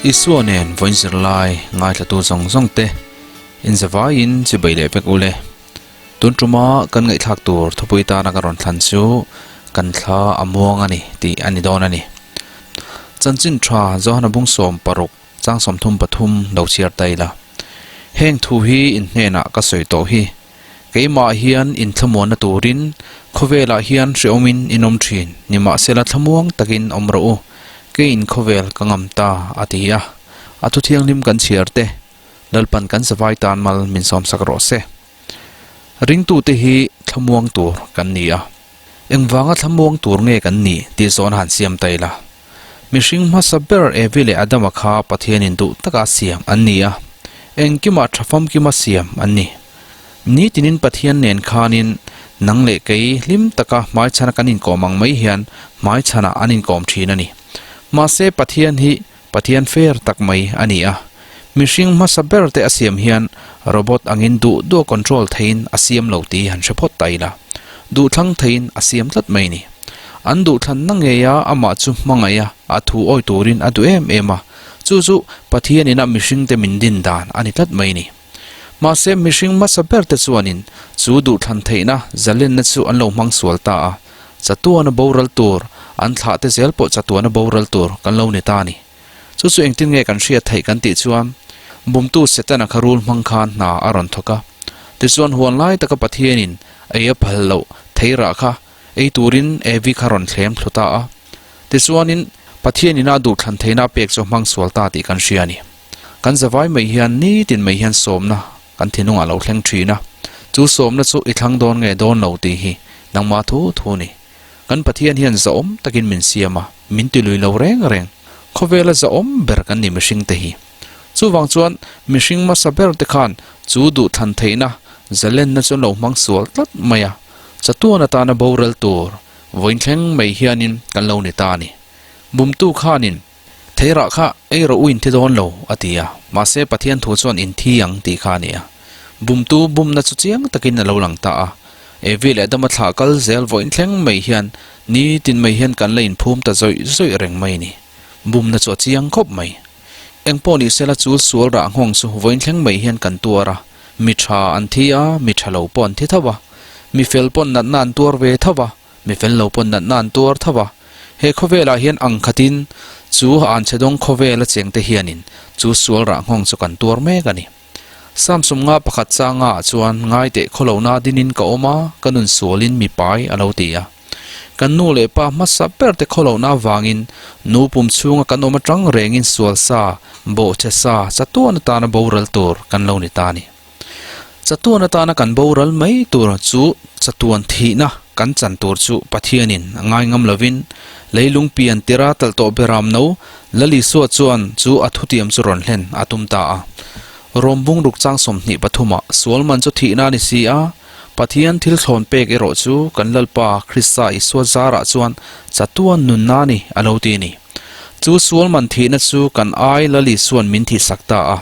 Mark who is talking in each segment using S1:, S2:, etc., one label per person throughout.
S1: Isua nen vawiin zirlai ngaithlatu zawng zawng te inzavaiin chibai leh vek ule. Tun tuma kan ngaihthlak tur thupui tana ka rawn thlan chu kan thla a muang a ni tih a ni dawn a ni. Chanchin tha Johana bung 16 chang 33 lo chhiar ta ila. Heng thu hi in hnenah ka sawi tawh hi. Keimah hian in thlamuanna turin khawvelah hian hrehawmin in awm thin, nimahsela thlamuang takin awm rawh u, keiin khawvel ka ngam ta a ti a. A thu thianghlim kan chhiar te, Lalpan kan zavai tan mal min sawmsak rawh se. Ringtute hi thlamuang tur kan ni a. Engvanga thlamuang tur nge kan nih tih zawn han siam ta ila. Mihring hmasa ber Evi leh Adama kha Pathianin duh taka siam an ni a, engkimah tha famkima siam an ni. Nitinin Pathian nen khanin nang leh kei hlim taka hmaichhana kan inkawm ang mai hian hmaichhanah an inkawm thin a ni. Mahse Pathian hi Pathian fair tak mai a ni a, mihring hmasa ber te a siam hian robot angin duh duh a control theiin a siam lo tih han hre phawt ta ila, duhthlang theiin a siam tlat mai a ni. An duhthlanna ngeia amah chu hmangaih a, a thu awi turin a duh em em a, chu chu Pathian ina mihring te min din dan a ni tlat mai a ni. Mahse mihring hmasa ber te chuanin chu duhthlan theihna zalenna chu an lo hmang sual ta a, Chatuana boral tur, an thlah te zel pawh chatuana boral tur kan lo ni ta a ni. Chu chu engtin nge kan hriat theih kan tih chuan, bumtu Setana kha rul hmang khan hna a rawn thawk a. Tichuan huan lai taka Pathianin ei a phal loh thei rah kha ei turin Evi kha rawn thlem thlu ta a. Tichuanin Pathianin a duhthlan theihna a pek chu a hmang sual ta tih kan hria a ni. Kan zavai mai hian nitin mai hian sawmna kan thinlungah lo thleng thin a, chu sawmna chu i thlang dawn nge dawn lo tih hi nangmah thu thu ni. Kan Pathian hian zahawm takin min siam a, min ti lui lo reng reng. Khawvela zahawm ber kan ni mihring te hi. Chuvang chuan mihring hmasa ber te khan chu duhthlan theihna zalenna chu an lo hmang sual tlat mai a, chatuan atana boral tur vawiin thleng mai hianin kan lo ni ta a ni. Bumtu khanin. Theirah kha ei rawh u in thi dawn lo, a ti a. Mahse Pathian thu chuan in thi ang tih kha a ni a. Bumtu bumna chu chiang takin a lo lang ta a. Evi leh Adama thlah kal zel vawiin thleng mai hian nitin mai hian kan la inphum ta zawih zawih reng mai a ni. Bumna chu a chiang khawp mai. Engpawh ni sela chul sual rah nghawng chu vawiin thleng mai hian kan tuar a. Mi tha an thi a, mi tha lo pawh an thi tho a. Mi fel pawh natna an tuar ve tho a. Mi fel lo pawn natna an tuar tho a, he khawvelah hian ang khatin chu an chhe dawng khawvel a cheng te hianin chu sual rah nghawng chu kan tuar mek a ni. Samsung nga pakhat changa ah chuan ngaiteh khawlohna dinin ka awm a, ka nun sualin mi pai a lo ti a. Kan nu leh pa hmasa ber te khawlohna avangin nu pum chhunga kan awm atang rengin sual sa, bawhchhe sa, chatuan atana boral tur kan lo ni ta a ni. Chatuan atana kan boral mai tur chu chatuan thihna kan chan tur chu Pathianin a ngai ngam lovin leilung pian tira talh tawh beram no Lal Isua chuan chu a thutiam chu rawn hlen a tum ta a. Rom bungruk chang 23 ah sual man chu thihna a ni si a, Pathian thil thlawn pek erawh chu kan Lalpa Krista Isua zarah chuan chatuan nunna a ni a lo ti a ni. Chu sual man thihna chu kan ai Lal Isua'n min thihsak ta a.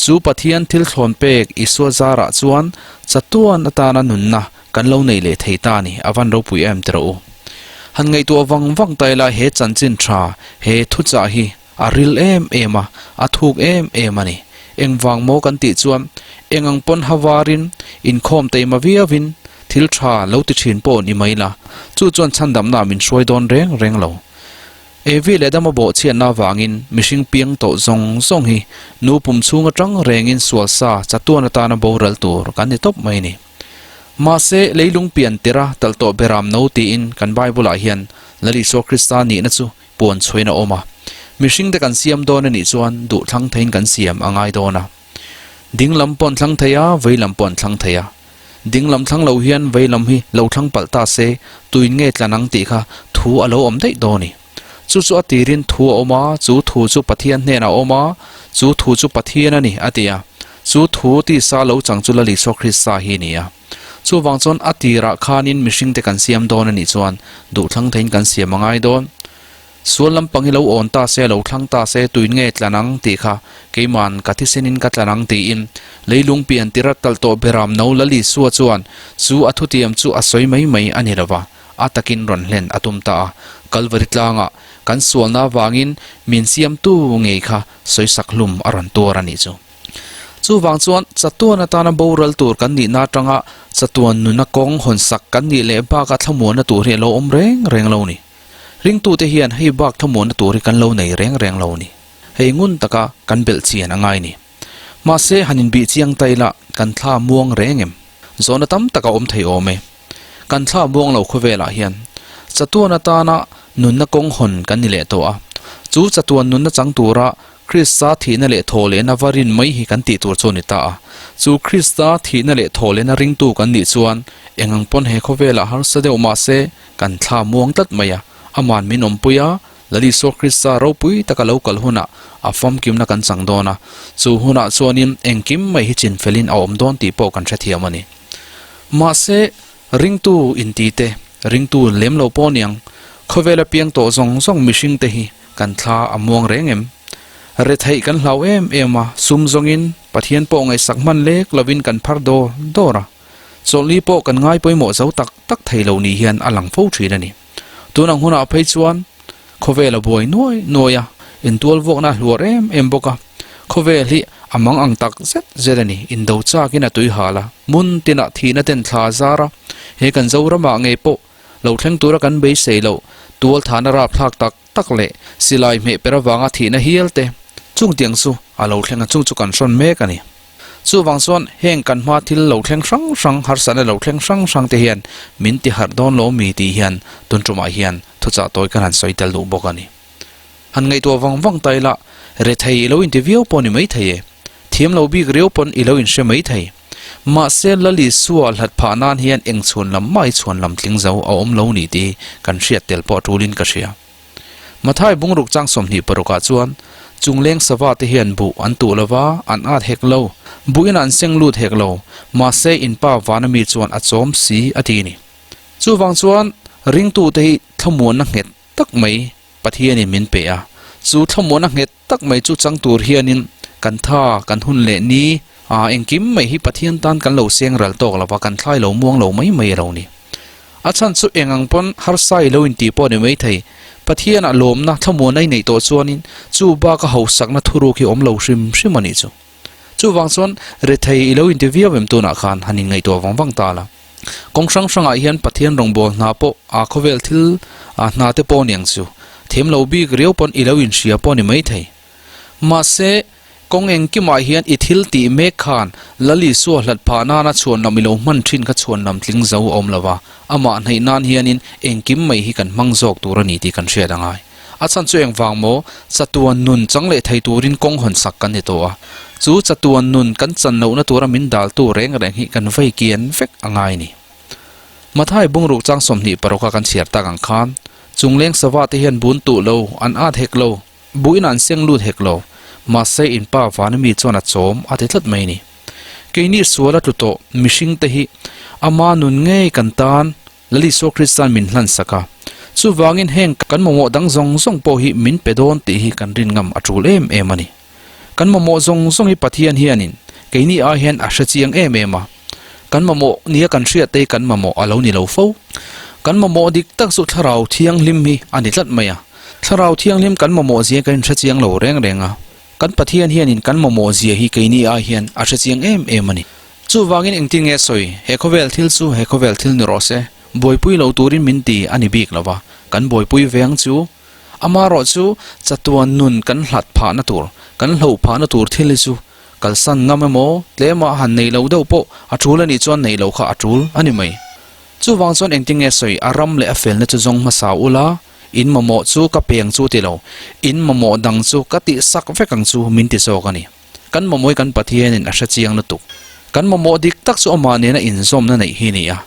S1: Chu Pathian thil thlawn pek Isua zarah chuan chatuan atana nunna kan lo nei leh thei ta a ni, a van ropui em ti rawh u. Han ngaihtuah vang vang ta ila he chanchin tha, he thuchah hi a ril em em a, a thuk em em a ni. Engvang maw kan tih chuan eng ang pawn havarin inkhawm teima viauin thil tha lo ti thin pawh ni mai la, chu chuan chhandamna min hruai dawn reng reng lo. Evi leh Adama bawhchhiatna avangin mihring piang tawh zawng zawng hi nu pum chhung atang rengin sual sa chatuan atana boral tur kan ni tawp mai a ni. Mahse, leilung pian tira talh tawh beram no tiin kan Bible-ah hian Lal Isua Krista nihna chu puan chhuain a awm a. Mihringte kan siam dawn a nih chuan duh thlang theiin kan siam a ngai dawn a. Ding lam pawh an thlang thei a, vei lam pawh an thlang thei a. Ding lam thlang lo hian vei lam hi lo thlang palh ta se, tuin nge tlan ang tih kha thu a lo awm daih dawn i. Chu chu a tirin thu a awm a, chu thu chu Pathian hnenah a awm a, chu thu chu Pathian a ni, a ti a. Chu thu tisa lo chang chu Lal Isua Krista hi a ni a. Chuvang chuan a tirah khanin mihringte kan siam dawn a nih chuan duhthlang theiin kan siam a ngai dawn. Sual lampang hi lo awn ta se, lo thlang ta se, tuin nge tlan ang tih kha keima'n ka thisenin ka tlan ang tiin leilung pian tira talh tawh beram no Lal Isua chuan chu a thutiam chu a sawi mai mai a ni lova, a takin rawn hlen a tum ta a. Kalvari tlangah kan sualna avangin min siamtu ngei kha sawisak hlum a rawn tuar a nih chu. Chuvang chuan chatuan atana boral tur kan nihna atanga chatuan nuna kawng hawnsak kan nih leh baka thlamuanna tur hi a lo awm reng reng lo ni. Ringtute hian hei bak thlamuanna tur hi kan lo nei reng reng lo ni. Hei ngun taka kan belh chian a ngai ni. Mahse han inbih chiang ta ila kan thla muang reng em? Zawhna tam tak a awm thei awm e. Kan thla muang lo khawvelah hian chatuan atana nunna kawng hawn kan ni leh tawh a. Chu chatuan nunna chang tura Krista thihna leh thawhlehna va rin mai hi kan tih tur chu a ni ta a. Chu Krista thihna leh thawhlehna ringtu kan nih chuan eng ang pawn he khawvelah harsa deuh mah se kan thla muang tlat mai a, aman min awmpui a, Lal Isua Krista ropui taka lo kal hunah a famkimna kan chang dawn a, chu hunah chuanin engkim mai hi chinfelin a awm dawn tih pawh kan hrethiam a ni. Mahse, ringtu intite, ringtu lem lo pawh niang, khawvela piang tawh zawng zawng mihringte hi kan thla a muang reng em? Retheih kan hlau em em a, sum zawngin Pathian pawh ngaihsak hman lek lovin kan phar dawr dawr a, chawlhni pawh kan ngai pawimawh zo tak tak thei lo ni hian a lang fo thin a ni. Tun ang hunah phei chuan khawvel a buai nuai nuai a, intual vuakna a hluar em em bawk a, khawvel hi a mang ang tak zet zet a ni, indo chakin a tui hal a, hmun tinah thihna ten thla a zar a, he kan Zoramah ngei pawh lo thleng tura kan beisei loh tual thahna rapthlak tak tak leh silai hmeh per avanga thihna hial te chungtiang chu a lo thleng a, chung chu kan hrawn mek a ni. Chuvang chuan heng kan hma thil lo thleng hrang hrang, harsatna lo thleng hrang hrang te hian min ti harh dawn lo mi tih hian tun tumah hian thuchah tawi kan han sawi tel duh bawk a ni. Han ngaihtuah vang vang ta ila, rethei i lo inti viau pawh ni maithei e. Thiam lo bik riau pawn i lo inhre maithei. Mahse Lal Isua hlat phah nan hian eng chhuan lam mah i chhuan lam tling zo a awm lo ni tih kan hriat tel pawh a tulin ka hria. Mathai bungruk chang 26 ah chuan chungleng sava te hian buh an tuh lo va, an at hek lo, buhin an seng lut hek lo, mahse in pa vana mi chuan a chawm si a ti ni. Chuvang chuan ringtute hi thlamuanna nghet tak mai Pathianin min pe a, chu thlamuanna nghet tak mai chu chang tur hianin kan tha, kan hun leh ni, ah engkim mai hi Pathian tan kan lo seng ral tawk lo va, kan thlai lo muang lo mai mai a lo ni. A chhan chu eng ang pawn harsa i lo intih pawh a ni maithei. Pathianah lawmna thlamuan a i neih tawh chuanin chu baka hausakna thuruk hi awm lo hrim hrim a nih chu. Chuvang chuan rethei i lo inti viau em tunah khan han inngaihtuah vang vang ta la. Kawng hrang hrangah hian Pathian rawngbâwl hna pawh aa khawvel thil aa hna te pawh aniang chu thiam lo bik riau pawn i lo inhria pawh a ni maithei. Mahse, kawng engkimah hian i thil tih mek khan Lal Isua hlat phah nana chhuanlam i lo hman thin kha chhuanlam tling zo a awm lo va, amah hnaih nan hianin engkim mai hi kan hmang zawk tur a ni tih kan hriat a ngai. A chhan chu engvang maw? Chatuan nun chang leh thei turin kawng hawn sak kan ni tawh a. Chu chatuan nun kan chan lohna tura min daltu reng reng hi kan vei kian vek a ngai ni. Mathai bungruk chang 26 a kan chhiar tak ang khan, Chungleng sava te hian bun tuh lo, an at hek lo, buhin an seng lut hek lo, mahse in pa vana mi chuan a chawm a ti tlat mai ni. Keini sual a tlu tawh mihring te hi ama nun ngei kan tan Lal Isua Krista'n min hlan sak a, chuvangin heng kan mamawh dang zawng zawng pawh hi min pe dawn tih hi kan rin ngam a tul em em a ni. Kan mamawh zawng zawng hi Pathian hianin keini ai hian a hre chiang em em a, kan mamawh nia kan hriat te hi kan mamawh a lo ni lo fo. Kan mamawh dik tak chu Thlarau Thianghlim hi a ni tlat mai a, Thlarau Thianghlim kan mamawh zia kan inhre chiang lo reng reng a, kan Pathian hianin kan mamawh zia hi keini ai hian a hre chiang em em a ni. Chuvangin engtin nge sawi, he khawvel thil chu he khawvel thil ni rawh se, buaipui lo turin min ti a ni bik lo va, kan buaipui ve ang chu. Amaherawh chu chatuan nun kan hlat phahna tur, kan hloh phahna tur thil hi chu kalsan ngam emaw, tlema han nei lo deuh pawh a tul a nih chuan neih loh kha a tul a ni mai. Chuvang chuan engtin nge sawi, a ram leh a felna chu zawng hmasa ula, in mamawh chu ka peng chu ti lo, in mamawh dang chu ka tihsak vek ang chu min ti zawk a ni. Kan mamawh hi kan Pathianin a hre chiang lutuk. Kan mamawh dik tak chu amah nena inzawmna neih hi a ni a.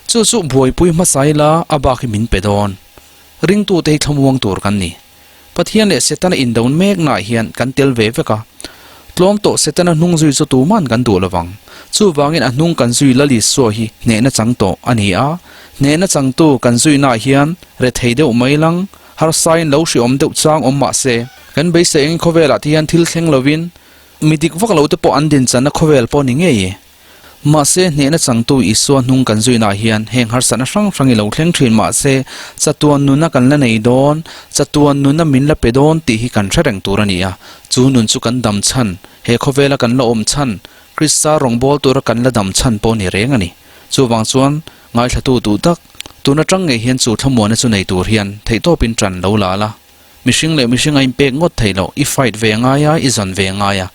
S1: Chu chu buaipui hmasa ila a bak hi min pe dawn. Ringtute hi thlamuang tur kan ni. Pathian leh Setana indown meknaah hian kan tel ve vek a. Tlawm tawh Setana hnung zui chu tuman kan duh lovang. Chuvangin a hnung kan zui Lal Isua hi hnehna chang tawh a ni a. Hnehna changtu kan zuinaah hian rethei deuh mai lang, Harsain lo hriawm deuh chang awm mah se, kan beisei engin khawvelah te hian thil thleng lovin mi dik vak lo te pawh an din channa khawvel pawh ni ngei e. Mahse, hnehna changtu Isua hnung kan zuinah hian heng harsatna hrang hrang i lo thleng thin mahse, chatuan nuna kan la nei dawn, chatuan nuna min la pe dawn tih hi kan hre reng tur a ni a. Chu nun chu kan dam chhan, he khawvela kan la awm chhan, Krista rawngbâwl tura kan la dam chhan pawh ni reng a ni. Chuvang chuan, ngaithlatu duh tak, tun atang ngei hian chu thlamuana chu nei tur hian theihtawpin ṭan lo la la. Mihring leh mihring a inpek ngawt thei loh, i fight ve ngai a, i zawn ve ngai a.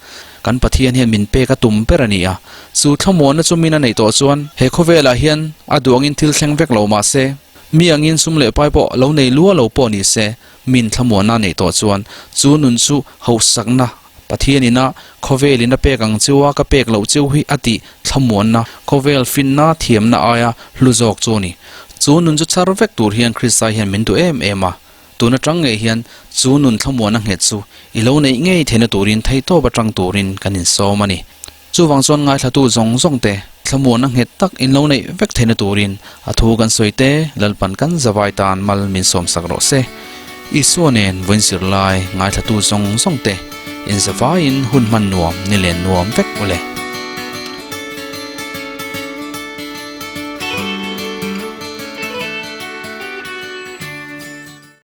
S1: Kan Pathian hian min pek a tum ber a ni a. Chu thlamuanna chu min a neih tawh chuan he khawvelah hian a duh angin thil thleng vek lo mah se, mi angin sum leh pai pawh lo nei lua lo pawh ni se, min thlamuanna a neih tawh chuan chu nun chu hauhsakna Pathian ina khawvel in a pek ang cheu a, ka pek loh cheu hi a tih thlamuanna, khawvel finna thiamna aia hlu zawk chu a ni. Chu nun chu chhar vek tur hian Krista hian min duh em em a. Tun atang ngei hian chu nun thlamuan a nghet chu i lo neih ngei theihna turin theihtawp atang turin kan insawm a ni. Chuvang chuan ngaithlatu zawng zawng te thlamuan a nghet tak in lo neih vek theihna turin a thu kan sawi te Lalpan kan zavai tan mal min sawmsak rawh se. Isua nen vawiin zirlai ngaithlatu zawng zawng te in zavaiin hun hman nuam ni len nuam vek ule.